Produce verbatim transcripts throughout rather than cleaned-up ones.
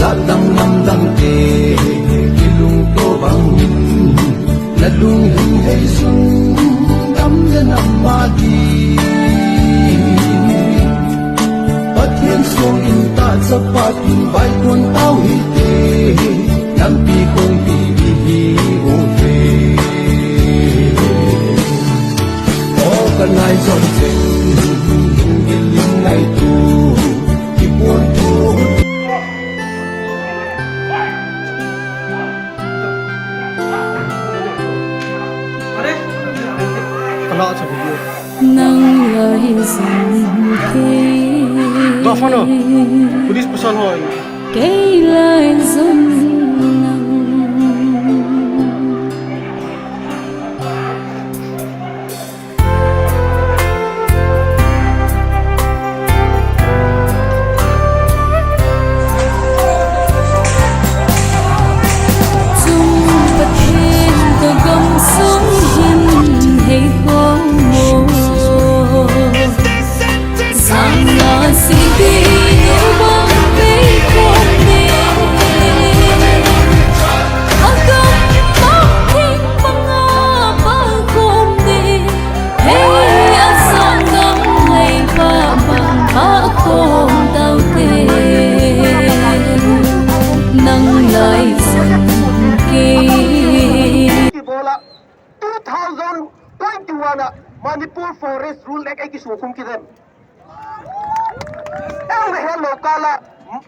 Dam lamdang te kilungto bangin, nalung hin hei sun dam le nam mati. Pathen song in ta chapa tin vai tuan tau hite, nampi kong pi hi hi u te. O ka nai son chen, lung gil lim nai tu, ki puan tu. Nang lai zong kei. Ga phone o. Police pasal ho. Kei lai zong nang. Chung Pathen ka gam sung hin hei khawm maw? Sang nga si ding u bang hei khawm ding. A gam bang thing bang a pal khawm ding. Hei a sang gam hei pa bang pa khawm tau te. Nang lai zong kei. Kibola two thousand twenty-one a Manipur Forest Rule Act ei kisukhum kit em. Ei hello kala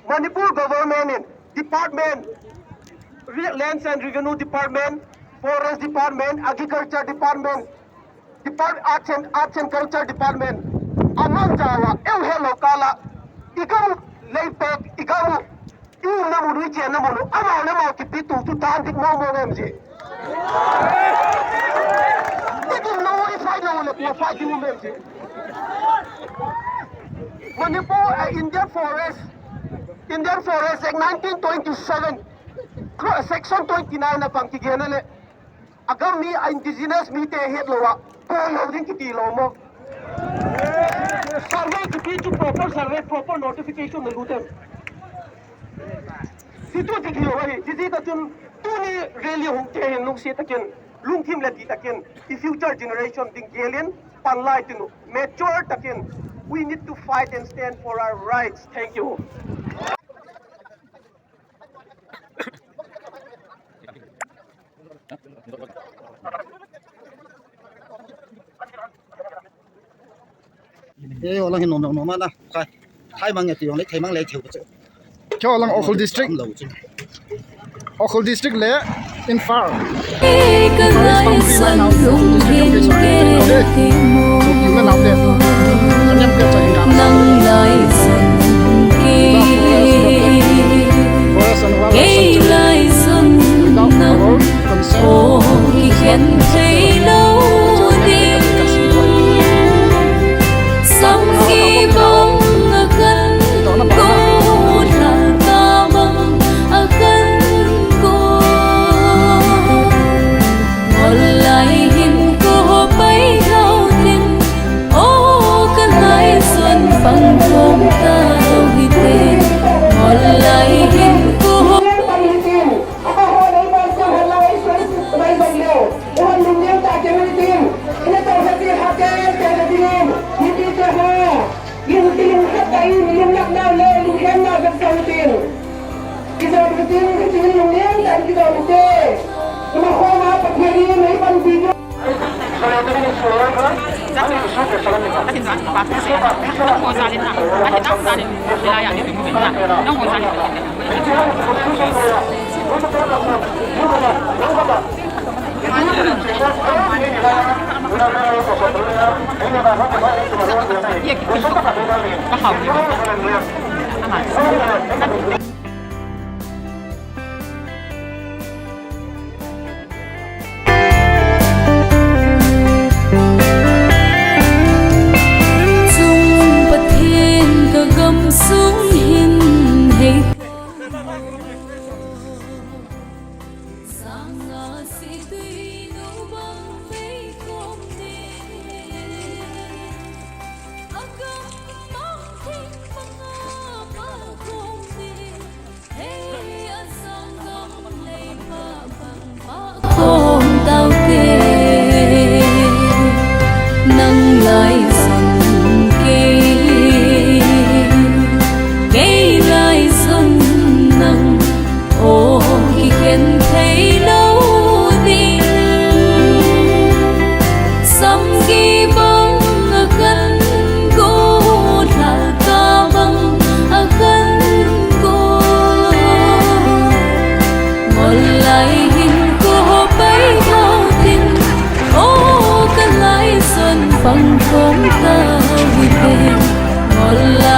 Manipur government in department, Re-, Lands and Revenue Department, Forest Department, Agriculture Department, Depart-, Arts and, Arts and Culture Department, aman jawa, eu hello kala, i gam u, leipek, i gam u, i umna mun u, i chenna mun u, amau le amau kipi tu, tu tan dik mo mo ngem ji. Ti dik mo, i fight lo le, ko fight dik mo ngem ji. Manipur, eh, Indian Forest, Indian Forest Act nineteen twenty-seven, cro-, Section twenty-nine na pang kigena le. Agam mi a indigenous mite het lou a, pol lou ding kiti lou mo. Survey kiti chu proper survey, proper notification na lut em. Ti tu ti kilo ahi, ti ti ta chun, tuni rally hung te hin lungset takin, lungthim le dih takin, i future generation ding gelin, panla i tin u, mature takin, we need to fight and stand for our rights. Thank you. Ei, olang hin nom nom nom na. Khai. Khai mang ya ti ong le, khai mang le theu ko che. Kyo lang Ukhrul district. Lo che. Ukhrul district le Imphal. Ka lai son lung hin ke te mo. Nang lai son ke. Kei lai son nang. O kikhen thei lou ding. Sam kibang a kan ko, lal ta bang a kan ko. Ngol lai hin ko pai lou ding. O ka lai son pang khom ta lou hite. Ngol lai hin ko. Chung Pathen ka gam sung hin hei. Sanga si tui nu bang vei khom ne. A gam bang thing bang a pal khom ne. pangkhom tauhite, ngol